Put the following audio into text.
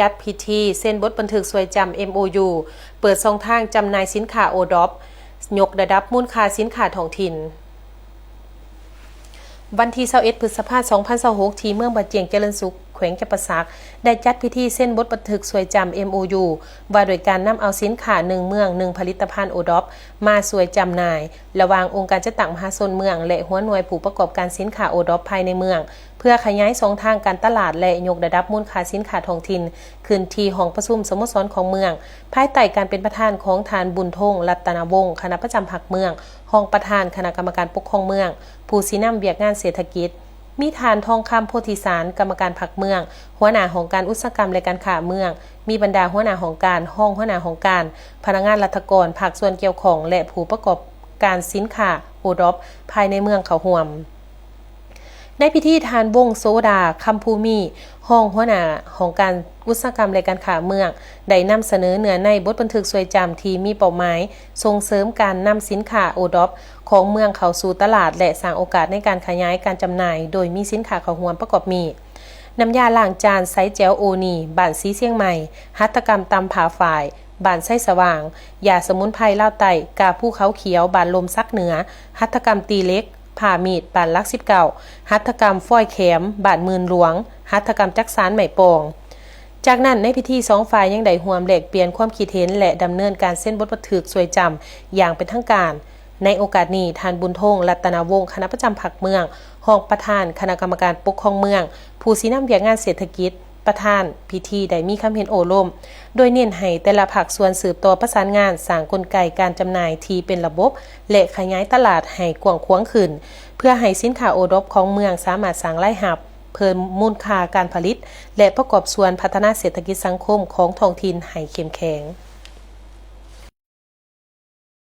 ຈັດພິທີເຊັນບົດບັນທຶກຊ່ວຍຈຳ ເອັມໂອຢູ ເປີດຊ່ອງທາງຈຳໜ່າຍສິນຄ້າໂອດອບ ຍົກລະດັບມູນຄ່າສິນຄ້າທ້ອງຖິ່ນ. ວັນທີຊາວເອັດ ພຶດສະພາ ສອງພັນຊາວຫົກ ທີ່ເມືອງບາຈຽງຈະເລີນສຸກ ແຂວງຈຳປາສັກ ໄດ້ຈັດພິທີເຊັນບົດບັນທຶກຊ່ວຍຈຳ ເອັມໂອຢູ ວ່າດ້ວຍການນຳເອົາສິນຄ້າໜຶ່ງເມືອງ ໜຶ່ງຜະລິດຕະພັນໂອດອບ ມາຊ່ວຍຈຳໜ່າຍ ລະຫວ່າງອົງການຈັດຕັ້ງມະຫາຊົນເມືອງ ແລະ ຫົວໜ່ວຍຜູ້ປະກອບການສິນຄ້າໂອດອບພາຍໃນເມືອງ ເພື່ອຂະຫຍາຍຊ່ອງທາງການຕະຫຼາດ ແລະ ຍົກລະດັບມູນຄ່າສິນຄ້າທ້ອງຖິ່ນ ຂຶ້ນທີ່ຫ້ອງປະຊຸມສະໂມສອນຂອງເມືອງ, ພາຍໃຕ້ການເປັນປະທານຂອງທ່ານ ບຸນທົງ ລັດຕະນະວົງ ຄະນະປະຈຳພັກເມືອງ, ຮອງປະທານຄະນະກຳມະການປົກຄອງເມືອງ, ຜູ້ຊີ້ນຳວຽກງານເສດຖະກິດ, ມີທ່ານ ທອງຄຳ ໂພທິສານ ກຳມະການພັກເມືອງ, ຫົວໜ້າຫ້ອງການອຸດສາຫະກຳ ແລະ ການຄ້າເມືອງ, ມີບັນດາຫົວໜ້າຫ້ອງການ, ຮອງຫົວໜ້າຫ້ອງການ, ພະນັກງານລັດຖະກອນ, ພາກສ່ວນກ່ຽວຂ້ອງ ແລະ ຜູ້ປະກອບການສິນຄ້າໂອດອບພາຍໃນເມືອງເຂົ້າຮ່ວມ. ໃນພິທີ ທ່ານ ວົງໂສດາ ຄຳພູມີ ຮອງຫົວໜ້າຫ້ອງການອຸດສາຫະກຳ ແລະ ການຄ້າເມືອງ ໄດ້ນຳສະເໜີເນື້ອໃນບົດບັນທຶກຊ່ວຍຈຳທີ່ມີເປົ້າໝາຍສົ່ງເສີມການນຳສິນຄ້າໂອດອບຂອງເມືອງເຂົ້າສູ່ຕະຫຼາດ ແລະ ສ້າງໂອກາດໃນການຂະຫຍາຍການຈຳໜ່າຍ ໂດຍມີສິນຄ້າເຂົ້າຮ່ວມປະກອບມີ ນ້ຳຢາລ້າງຈານ ໄຊແຈ່ວໂອນີ ບ້ານສີຊຽງໃໝ່, ຫັດຖະກຳຕ່ຳຜ້າຝ້າຍ ບ້ານໄຊສະຫວ່າງ, ຢາສະໝຸນໄພລາວໃຕ້ ກາພູເຂົາຂຽວ ບ້ານລົມສັກເໜືອ, ຫັດຖະກຳຕີເຫຼັກ ຜ້າມີດ ບ້ານຫຼັກສິບເກົ້າ, ຫັດຖະກຳຟອຍແຂມ ບ້ານໝື່ນຫຼວງ, ຫັດຖະກຳຈັກສານໄມ້ປ່ອງ. ຈາກນັ້ນ ໃນພິທີ ສອງຝ່າຍຍັງໄດ້ຮ່ວມແລກປ່ຽນຄວາມຄິດເຫັນ ແລະ ດຳເນີນການເຊັນບົດບັນທຶກຊ່ວຍຈຳຢ່າງເປັນທາງການ. ໃນໂອກາດນີ້ ທ່ານ ບຸນທົງ ລັດຕະນະວົງ ຄະນະປະຈຳພັກເມືອງ, ຮອງປະທານຄະນະກຳມະການປົກຄອງເມືອງ, ຜູ້ຊີ້ນຳວຽກງານເສດຖະກິດ, ປະທານພິທີໄດ້ມີຄຳເຫັນໂອ້ລົມ ໂດຍເນັ້ນໃຫ້ແຕ່ລະພາກສ່ວນສືບຕໍ່ປະສານງານ ສ້າງກົນໄກການຈຳໜ່າຍທີ່ເປັນລະບົບ ແລະ ຂະຫຍາຍຕະຫຼາດໃຫ້ກວ້າງຂວາງຂຶ້ນ ເພື່ອໃຫ້ສິນຄ້າໂອດອບຂອງເມືອງສາມາດສ້າງລາຍຮັບ, ເພີ່ມມູນຄ່າການຜະລິດ ແລະ ປະກອບສ່ວນພັດທະນາເສດຖະກິດສັງຄົມຂອງທ້ອງຖິ່ນໃຫ້ເຂັ້ມແຂງ.